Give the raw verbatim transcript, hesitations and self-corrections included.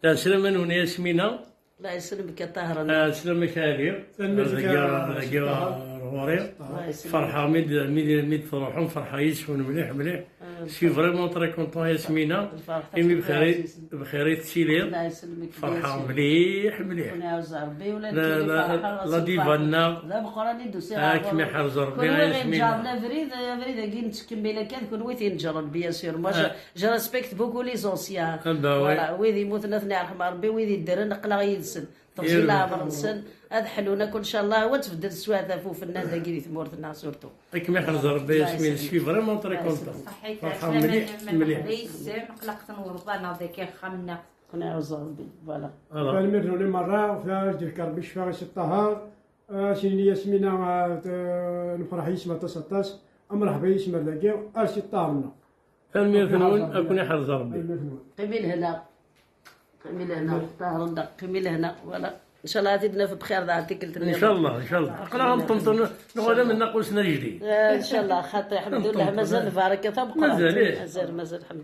Ɛeslama-nwen a Yasmina. Allah yesselmek a Ṭaher. Ɛeslama-k a Ali. Tanemmirt-ik a Ɣur-i. Allah yesselmek. Ferḥeɣ mi d-, mi d-, mi d-truḥem, ferḥeɣ yis-wen mliḥ, mliḥ. Je suis vraiment très content, Yasmina. Imi bxir i, bxir i tettiliḍ. Ferḥeɣ mliḥ, mliḥ. La, la, la diva-nneɣ. Ad kem-iḥrez Ṛebbi, a Yasmina. Abrid, abrid-agi nettkemmil akka d kunwi t-ineǧren, bien sûr. Moi, je, je respecte beaucoup les anciens. Voilà, wid yemmuten ad ten-iṛḥem Ṛebbi, wid yeddren aql-aɣ yid-sen. Teɣzi leɛmer-nsen, ad ḥlun akk, ncallah, wa tbeddel teswiɛt ɣef ufennan dagi di tmurt-nneɣ, surtout. Ad kem-iḥrez Ṛebbi, a Yasmina, je suis vraiment très content. Ṣaḥit, ferḥeɣ mliḥ, mliḥ. Aql-aɣ-ten werḍa-nneɣ dagi axxam-nneɣ. Ad kem-iḥrez Ṛebbi, voilà. Tanemmirt-nwen merra, ad k-d-ifk Ṛebbi ccfa a Si Ṭaher. A Sidi Yasmina, ah, t-, nefreḥ yis-m aṭas, aṭas. Mreḥba yis-m ar dagi, ar Si Ṭaher-nneɣ. Tanemmirt-nwen, ad ken-iḥrez Ṛebbi. Tanemmirt-nwen. Qimi lehna. Qimi lehna. Ṭaher-nneɣ, qimi lehna. Voilà. Ncallah ad t-id-naf bxir daɣ tikkelt-nniḍen. Ncallah, ncallah. Aql-aɣ nṭenṭen, nuɣal am nnaqus n ajdid. Eh, ncallah, xaṭi, ḥemdullah, mazal lbaraka tameqqrant. Mazal, ih. Mazal, mazal, ḥemdullah.